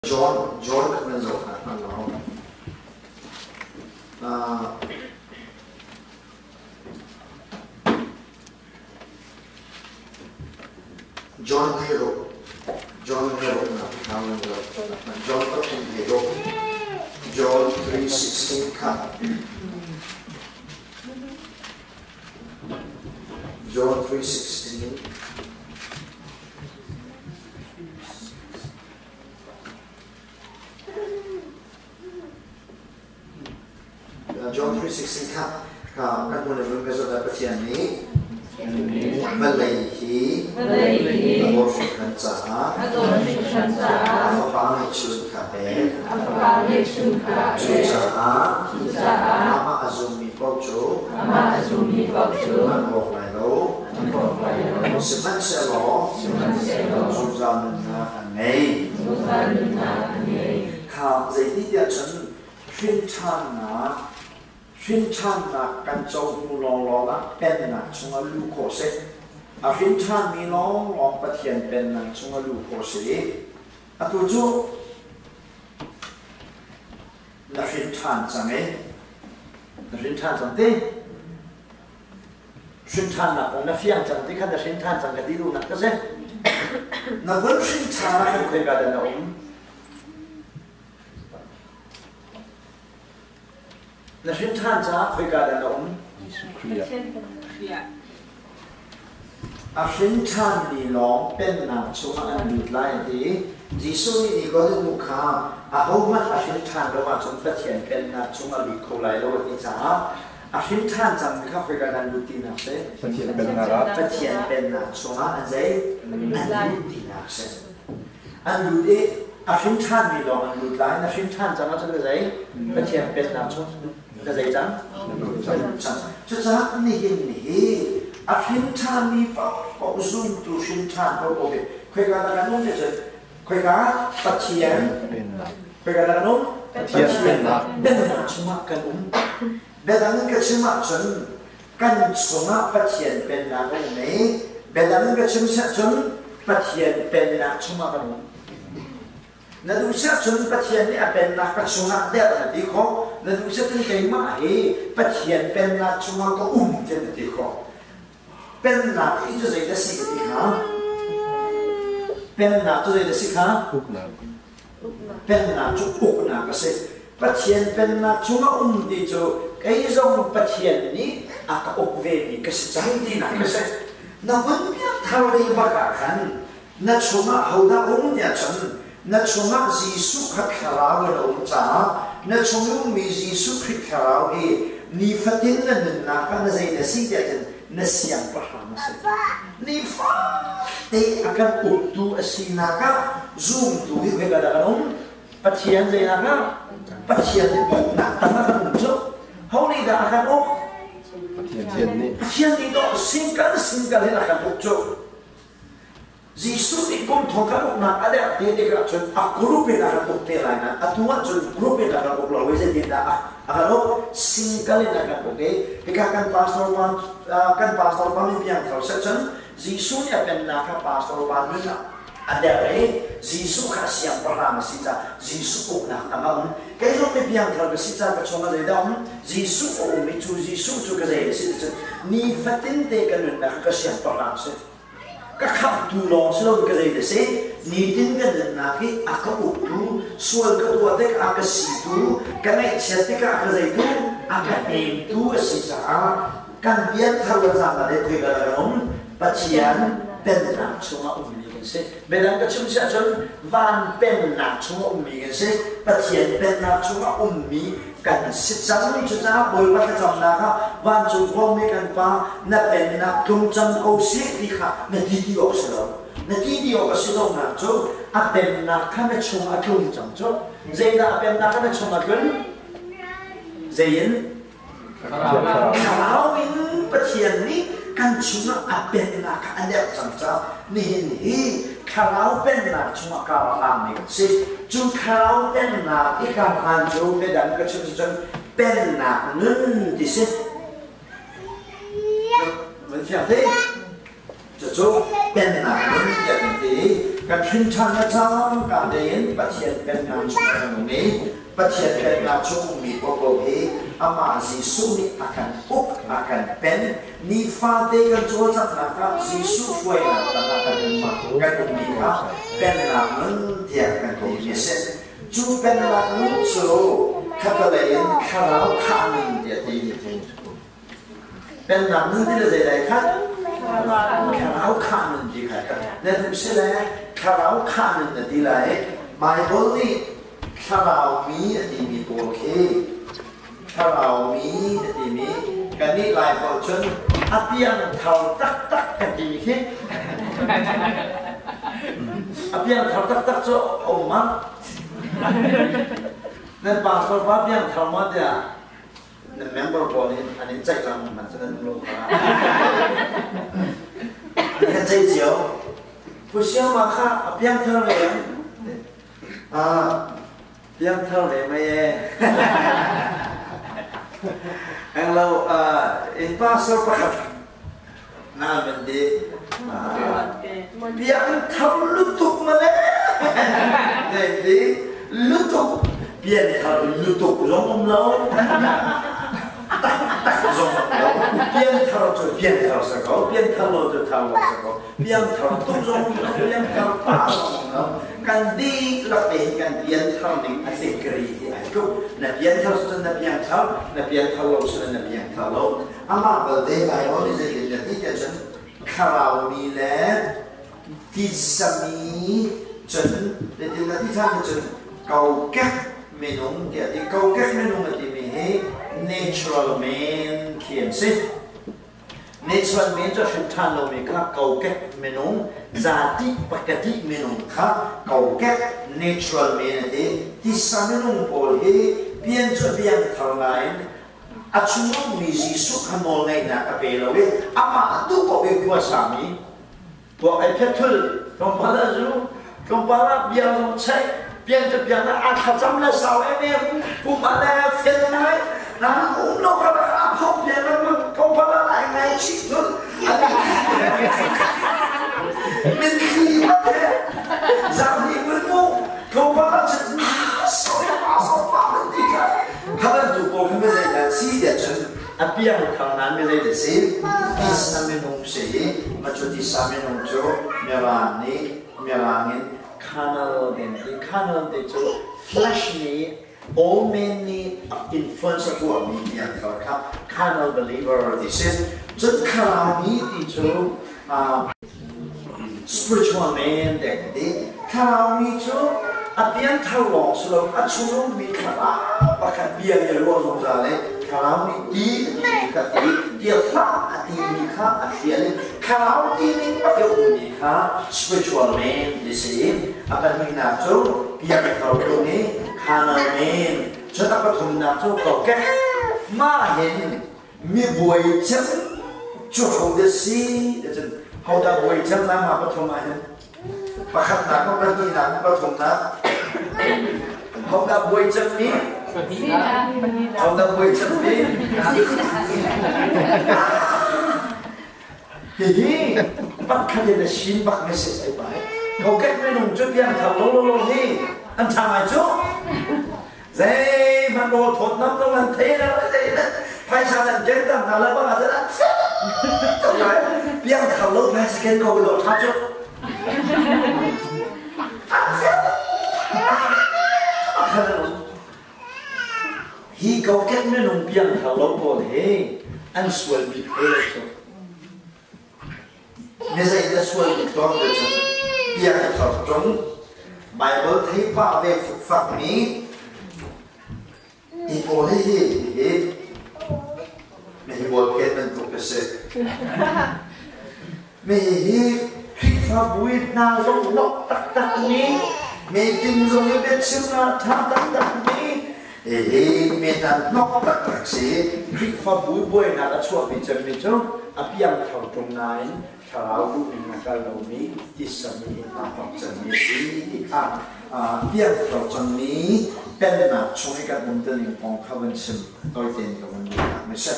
John John kha kan zoh hna hna lo. John Hero John Hero na hna kan zoh. John pathum Hero John 3:16 kha John 3:16 John 3:16 kha kan hmun in vun ka zoh Pathian nih vawlei hi a dawt hringhran caah a fapa ngeihchun kha pek. Cucaah amah a zummi paoh cu an rawk lai lo. Sihmanhsehlaw zungzal nunnak an ngei. Kha zeitiah cun hrinṭhannak hrinṭhannak kan co hnu lawnglawng ah pennak chungah luh khawh si. A hrinṭhanmi lawnglawng Pathian pennak chungah luh khawh si i atu cu na hrinṭhan cang i na hrinṭhan cang ti. Hrinṭhannak kong na fiang cang ti kha na hrinṭhan cang ka ti duhnak ka si. Na vun hrinṭhan ah khan khoika dah na um? Na hrinṭhan caah khoika dah na um? Jesuh Khrih ah. A hrinṭhanmi lawng pennak chungah an lut lai a ti. Jesuh nih Nikodemu kha ahohmanh a hrinṭhan lo ahcun Pathian pennak chungah lut kho lai lo a ti caah a hrinṭhan cangmi kha khoika dah an lut tinak si? Pathian pennak ah. Pathian pennak chungah an zei? An lut tinak si. An lut i a hrinṭhanmi lawng an lut lai. Na hrinṭhan cang ahcun na zei? Pathian pennak chung Ka zei cang? Cucaah nihin hi a hrin ṭhanmi paohpaoh zumtu hrin ṭhan paohpaoh hi khoika dah kan um ti cun khoika Pathian khoika dah kan um? Pathian pennak pennak chungah kan um. Biadang in ka chim ahcun kan chungah Pathian pennak a um i biadang in ka chim cun Pathian pennak chungah kan um. Na duh cun Pathian nih a pennak ka chungah derh na ti khawh. Na duh cun keimah hi Pathian pennak chungah ka um tiah na ti khawh. Pennak hi cu zei dah si ka ti kha? Pennak cu zei dah si kha? Uknak. Pennak cu uknak a si. Pathian pennak chungah um ti cu kei zong Pathian nih a ka uk ve mi ka si cang tinak a si. Na hun piangthar ve bak ah khan Na chungah hodah um tiah cun na chungah Jesuh kha thlarau in a um caah na chung i ummi Jesuh Khrih thlarau hi nifatin na nunnak ah na zei na si tiah cun na siangpahrang a si. Nifate a kan uktu a sinak ah zumtu hi khoika dah kan um? Pathian zeinak ah? Pathian nih uknak tang ah kan um cu. Ho nih dah a kan uk? Pathian nih. Pathian nih dawh singkal singkal in a kan uk cu. Jesuh nih kum thong khat uknak a derh te tikah cun a group in a rak uk te lai nain atu ahcun group in a rak uk lo i zeitindah a kan uk single in a kan uk i hika kan pastor pa kan pastor pa min piangthar seh cun Jesuh nih a pennak kha pastor pa nun ah a derh i Jesuh kha siangpahrang a si caah Jesuh uknak tang a um kei zong mi piangthar ka si caah ka chungah zeidah um Jesuh a um i cu Jesuh cu ka zei a si cun nifatin te ka nunnak ka siangpahrang si Ka khamhtu lawng si loin ka zei na si? Nitin kan nunnak hi a ka uktu, sual ka tuah tikah a ka situ, ka ngaihchiat tikah a ka zeitu, a ka hnemtu a si caah kan pianthar le cangka le khoika dah kan um? Pathian pennak chungah ummi kan si. Biadang ka chim si ahcun van pennak chungah ummi kan si. Pathian pennak chungah ummi kan si cang. Cucaah Bawipa thlacamnak ah vancung khuami kan Pa na pennak tlung cang ko seh ti kha na ti ti awk si lo. Na ti ti awk a si lonak cu a pennak kha na chung a tlung cang cu. Zeidah a pennak kha na chung a tlun? Zei in? Thlarau in Pathian nih kan chungah a pennak kha a lerh cang caah nihin hi thlarau pennak chungah kar a hlangmi kan si. Cu thlarau pennak i kar hlan cu biadang ka chim cun pennak nun ti si. Van fiang te? Cucu pennak nun tiah kan ti. Kan hrin ṭhan na cangka tein Pathian Pennak chung kan um i Pathian Pennak chung ummi paohpaoh hi amah Jesuh nih a kan uk, a kan pen. Nifate kan cawlcanghnak ah Jesuh hruainak tangah kan um kan ummi kha Pennak nun tiah kan timi a si. Cu Pennak nun cu khatalei in Thlarau khah nun tiah ti. Pennak nun ti le zeidai khat? Thlarau khah nun ti kha na duh si le thlarau khah nun na ti lai. Bible nih thlarau mi a timi pawl khi thlarau mi a timi kannih Lai pawl cun a piang thar taktak kan timi khi a piang thar taktak cu a um ma? Nan pastor pa piang thar ma tiah Nan member pawl nih an in ceih cang hmanh cu nan um lo kha. An kan ceih cio. Pu Siang kha a piangthar ve em? Ah, piangthar ve mei e. Englo, in pastor pakhat na man di. Piangthar lutuk male. Di lutuk pianthar lutuk zong um lo. Taktak zong um lo. Pianthar cu pianthar sa ko, pianthar lo cu thar lo sa ko. Piangthar tuk zong um lo, piangthar pa zong um lo. Kan dihlak te hin kan pianthar ning a degree hi ai tluk. Na pianthar cun na piangthar, na pianthar lo cun na piangthar lo. Amah belte Bible nih zeitin na ti tiah cun thlarau mi le titsami cun zeitin na ti than cun kokek minung tiah ti. Kokek minung a timi hi natural man khi an si. Natural man cu hrin ṭhan lomi kha kokek minung, zati pakati minung kha kokek natural man a ti. Tisa minung pawl hi pian cu a piang thar nain a chung ummi Jesuh kha nawlngeihnak a pe lo i amah duh paoh in khua sami tuak ai phet thul tlawmpal ah zu tlawmpal ah bia zong cheih pian cu pian ah a thlacam le sau em em pum ah le fel ngai na um lo ka a phok pian lengmang tlawmpal ah ai ngai chih thul min thli ma te zang ni mun mu tlawmpal ah cun so pa so pa ti kha Kha bantuk pawl kha mizeidah si tiah cun a piangthar nain mizeidah si tisa minung si i mah cu tisa minung cu Mirang nih Mirang in carnal den ti carnal ti cu flesh nih old man nih influence a tuahmi piangthar kha carnal believer ti si. Cun thlarau mi ti cu spiritual man dek ti. Thlarau mi cu a pianthar lawng si lo, a chung ummi thlarau pakhat bia nih a ruah zungzal i thlarau nih ti a timi kha ti, ti hlah a timi kha a hrial i thlarau ti ning bak i a ummi kha spiritual man ti si. A pahnihnak cu piangthar tung i carnal man. Cun a pathumnak cu kokek. Mah hin mi buai cem cu ho dah si cun hodah buai cem na ma pathum ah hin pakhatnak ma pahnihnak ma pathumnak hodah buai cem mi hodah buai cem mi hihi pakhat in a sin bak message ai pai kokek minung cu piang thar lo lo lo hi an tha ngai cu Zeihmanh rawl thawtnam zong an thei lo, zeihmanh phaisa nan ken tam hna lo bang ahcun an tuk lai. Piangthar lo phaisa ken ko law ṭha cu. Hi kokek minung piangthar lo pawl hi an sual bik hlei lo cu. Mi zeidah sual bik tuah te cun piangthar ṭung Bible thei pah ve fukfakmi hi pawl hi hi hi mi hi bawlphen bantuk ka si. Mi hi Khrihfabu i hna zong nok taktak mi, meeting zong i biachimnak ṭha taktak mi, hihi mi hna hnok taktak si. Khrihfabu buainak a chuahpi cemmi cu a piangthar ṭung nain thlarau duhning a kal lomi tisa mi aa hnok cemmi a si ti kha piangthar cangmi pennak chung i kan umtuning kong kha vun chim tawite in ka vun duhnak mi si.